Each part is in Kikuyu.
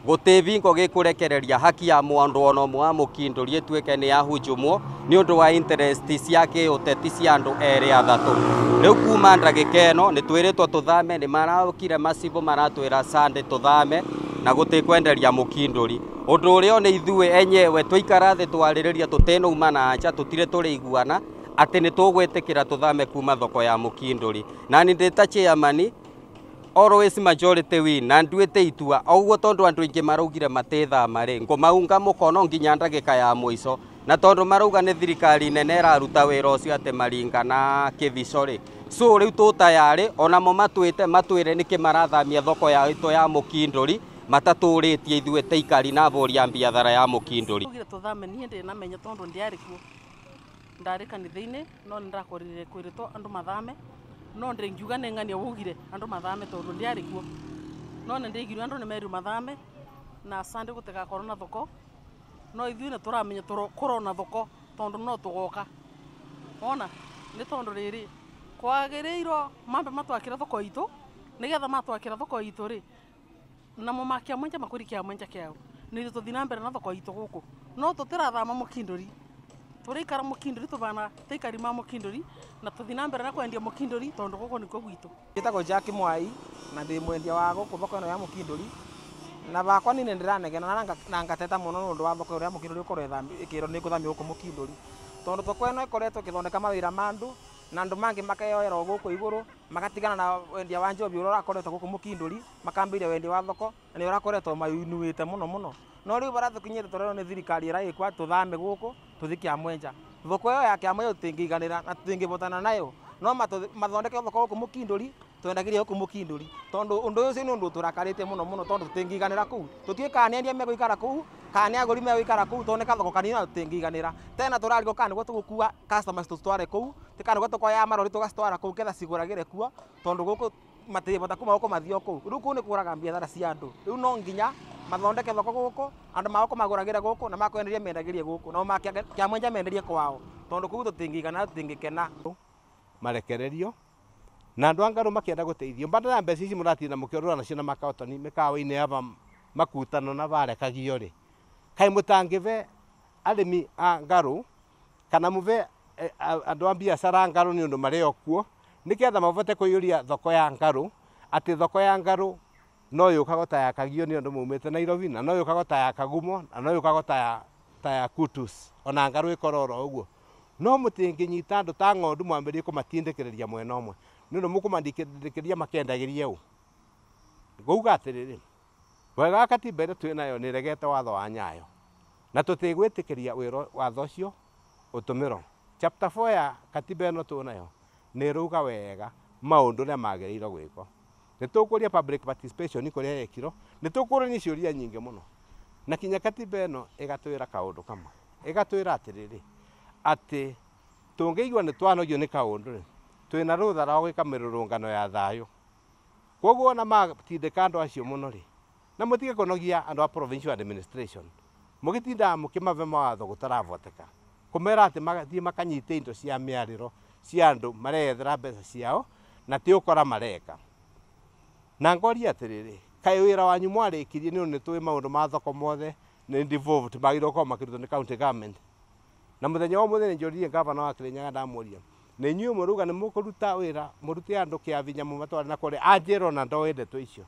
Gũtĩ gĩkũrekereria haki ya mũndũ ona ũmwe wa Mũkindũri ĩtuĩke nĩ yahujumwo nĩ ũndũ wa interest cia kĩũteti cia andũ erĩ athatũ. Rĩu kuma ndagĩka ĩno nĩ twĩrĩtwo tũthame, nĩ maraũkire macibũ maratwĩra Sunday tũthame na gũtĩkwenderia Mũkindũri. Ũndũ ũrĩa nĩ ithuĩ enyewe tũikara thĩ twarĩrĩria tũtĩnauma na nja tũtirĩ tũrĩiguana atĩ nĩ tũgwĩtĩkĩra tũthame kuma thoko ya Mũkindũri. Na nĩ ndĩ ta chairman always majority win na nduĩte itua oguo tondu andu aingi maraugire matithama rĩ ngũmaunga mũkono nginya ndagĩka ya mũico na tondu marauga nĩ thirikari nene ĩraruta wĩra ũcio atĩ maringa na kĩbico rĩ so rĩu tũ tayarĩ onamo matwĩte matwĩre nĩkĩ marathamia thoko ya itũ ya Mũkindũri matatũrĩtie ithuĩ ta ikari na ahũri a biathara ya Mũkindũri. Ugire tũthame niĩ ndĩ namenya tondu ndiarĩ kuo ndarĩ kanitha-inĩ no nĩndakorire kwĩrĩtwo andũ mathame no ndĩngiuga nĩ ng'ania waugire andũ mathame tondu ndiarĩ kuo no nĩ ndĩiguire andũ nĩ merirwo mathame na Sunday gũtigakorwo na thoko no ithuĩ nĩ tũramenya kũrona thoko tondu no tũgoka wona nĩ tondu rĩrĩ kwagĩrĩirwo mambe matwakĩre thoko itũ nĩgetha matwakĩra thoko itũ rĩ namo ma Kĩamwenja makũrie Kĩamwenja kĩao nĩ ithuĩ tũthiĩ na mbere na thoko itũ gũkũ no tũtĩrathama Mũkindũri tũrĩikara Mũkindũri tũbana tũikari ma Mũkindũri na tũthiĩ na mbere na kwendia Mũkindũri tondũ gũkũ nĩkuo gwitũ. Njĩtagwo Jack Mwai na ndĩ mwendia wa gũkũ thoko ĩno ya Mũkindũri na bakwa niĩ nĩndĩranegena na ngateta mũno nĩ ũndũ wa thoko ĩno ya Mũkindũri ĩkorwo ĩkĩrwo nĩ ĩgũthamio gũkũ Mũkindũri tondũ thoko ĩno ĩkoretwo ĩkĩthondeka mawĩra ma andũ na andũ mangĩ makeyoera o gũkũ igũrũ magatigana na wendia wa njobi ũrĩa ũrakoretwo gũkũ Mũkindũri makambĩrĩria wendia wa thoko na nĩ ũrakoretwo mayuinuĩte mũno mũno no rĩu barĩa tũkinyĩte tũrerwo nĩ thirikari ĩraĩkwa tũthame gũkũ tũthiĩ Kĩamwenja. Thoko ĩyo ya Kĩamwenja tũtingĩiganĩra na tũtingĩbotana nayo no mathondeke thoko gũkũ Mũkindũri twendagĩrie gũkũ Mũkindũri tondũ ũndũ ũcio nĩ ũndũ tũrakarĩte mũno mũno tondũ tũtingĩiganĩra kũu tũtiũĩ kana nĩ endia megũikara kũu kana nĩ agũri megũikara kũu tondũ nĩ kathoko kanini na tũtingĩiganĩra tena tũrarigwo kana nĩguo tũgũkua customers tũcitware kũu ti kana nĩguo tũkoya marori tũgacitwara kũu ketha cigũragĩre kuo tondũ gũkũ matirĩbota kuma gũkũ mathiĩ o kũu rĩu kũu nĩ kũraga biathara cia andũ rĩu no nginya mathondeke thoko gũkũ andũ ma gũkũ magũragĩre gũkũ na makwenderia mendagĩrie gũkũ nao ma Kĩamwenja menderie kwao tondũ kũu tũtingĩigana tũtingĩkena. Marekererio na andũ a Ngarũ makĩenda gũteithio mbandara ya mbeca ici mũratinda mũkĩorũra nacio na makotoni mĩkawa-inĩ aba makutano na barekagio rĩ kaĩ mũtangĩbe arĩmi a Ngarũ kana mũbe andũ a biacara a Ngarũ nĩ ũndũ marĩ o kuo nĩgetha mabote kũiyũria thoko ya Ngarũ atĩ thoko ya Ngarũ no yũkago ta ya Kagio nĩ ũndũ maumĩte Nairobi na no yũkago ta ya Kagumo na no yũkago ta ya Kutus ona Ngarũ ĩkorwo oro ũguo no mũtingĩnyita andũ ta ng'ondu mwambĩrĩrie kũmatindĩkĩrĩria mwena ũmwe nĩ ũndũ mũkũmatindĩkĩrĩria makendagĩrie ũ. Ngauga atĩrĩrĩ wega wa katiba ĩrĩa twĩ nayo nĩ ĩregete watho wa Nyayo na tũtigwĩtĩkĩria wĩra watho ũcio ũtũmĩrwo. Chapter 4 ya katiba ĩno twĩ nayo nĩ ĩrauga wega maũndũ ũrĩa magĩrĩirwo gwĩkwo. Nĩ tũkũria public participation kũrĩa yekirwo nĩ tũkũrania ciũria nyingĩ mũno na kinya katiba ĩno ĩgatwĩra kaũndũ kamwe ĩgatwĩra atĩrĩrĩ atĩ tũngĩigua nĩ twanogio nĩ kaũndũ rĩ twĩna rũtha rwa gwĩka mĩrũrũngano ya thayũ. Koguo ona matindĩka andũ acio mũno rĩ na mũtige kũnogia andũ a provincial administration mũgĩtindaga mũkĩmabe mawatho gũtaraboteka kũmera atĩ mathiĩ makanyite indo cia mĩarĩro cia andũ mareyethera mbeca ciao na ti ũkora mareka. Na ngoria atĩrĩrĩ kaĩ wĩra wanyu mwarĩkirie nĩ ũndũ nĩ tũĩ maũndũ ma thoko mothe nĩ devolved magĩrĩirwo gũkorwo makĩrutwo nĩ county government. Na mũthenya wa ũmũthĩ nĩ njũririe gavana wa Kĩrĩnyaga ndamũria nĩ inyuĩ mũrauga nĩ mũkũruta wĩra mũrute andũ kĩa vinya mũmatware na kũrĩa anjĩra ona ndoĩ ndeto icio.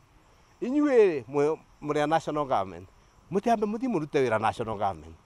Inyuĩ rĩ mũrĩ a national government mũtiambe mũthiĩ mũrute wĩra national government.